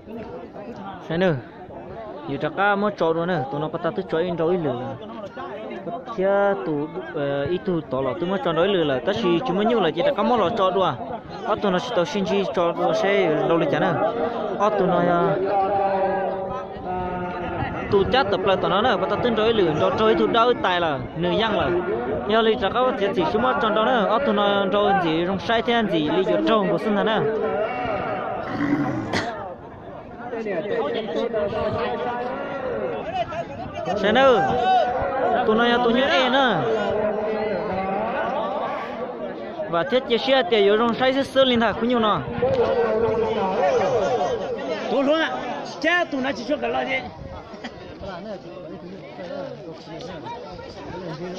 Saib na, yus rov qab muab tso dua na, tus no pas tas twb tso ib nrau ib lwm lawm, thiab tus ib tug tod los twb muab tso nrau ib lwm lawm, tab sis tsis muaj nyuj lawm ces rov qab muab los tso dua. Ob tug no tsis tau sib ntsib, tso dua seb nrau li cas na. Ob tug no yog tus cab tawm plaws tom no na, pas tas twb nrau ib lwm, nrau raug ib tug dawb tais lawm, nws yeej lawm. Yog li rov qab txiav txim sib muab tso nrau na, ob tug no nrau ntxim zoo saib thiab ntxim li yuav raug nkaus xwb ntag na. Saib na, tus no yog tus nyuj ej na. Vam thiab cia siab hais tias yuav zoo saib xwb xwb li ntag khub nyuj no. Tus hluas, cab tus no tsis tshua kawm los.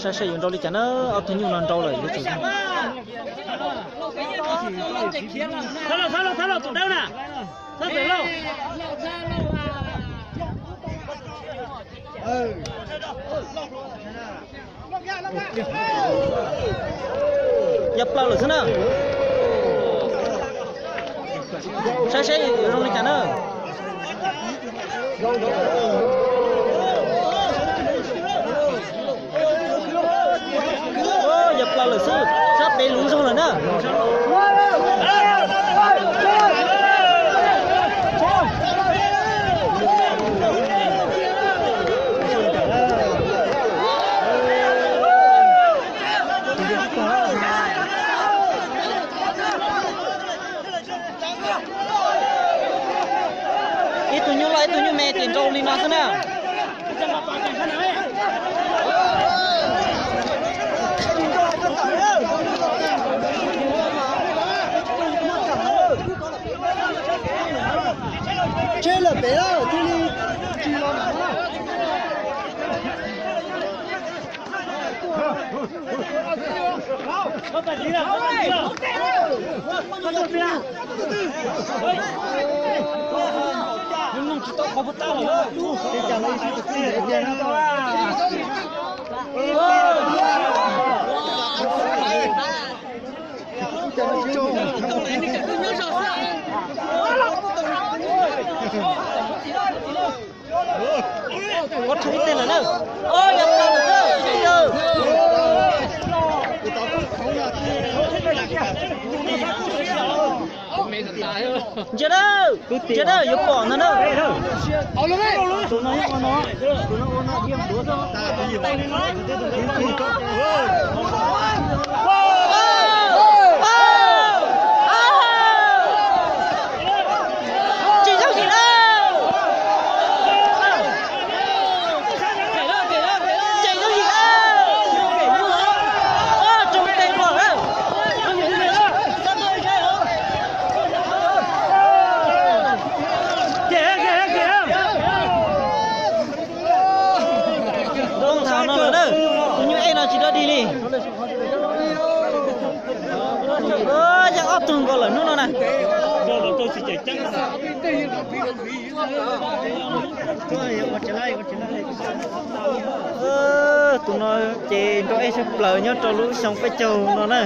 Saib saib yuav nrau li cas na, ob tug nyuj no nrau lawm yuav tsum. Ya plaws lawm xwb na. Saib saib yuav zoo li cas na. Ya plaws lawm xwb, sab pem luv zog lawm na. Ib tug nyuj loj ib tug nyuj me ces nrau li no xwb na. Tseg lawm pem lawm thiaj li tsis los na. Ua rheev ib teg lawm na. Ua yog tau lawm na. Ntsia na, ntsia na, yuav pom ntag na. Tsis yooj yim na. Tsis yooj yim na. Tsis yooj yim na. Tsis yooj yim na. Zoo thaum no lawm na, tus nyuj ej no tsis dog dig li. Yeej ob tug nkaus lawm hnub no na. Tus no ces nrau ej sab plaws nyob rau lub xyoo peb caug no na.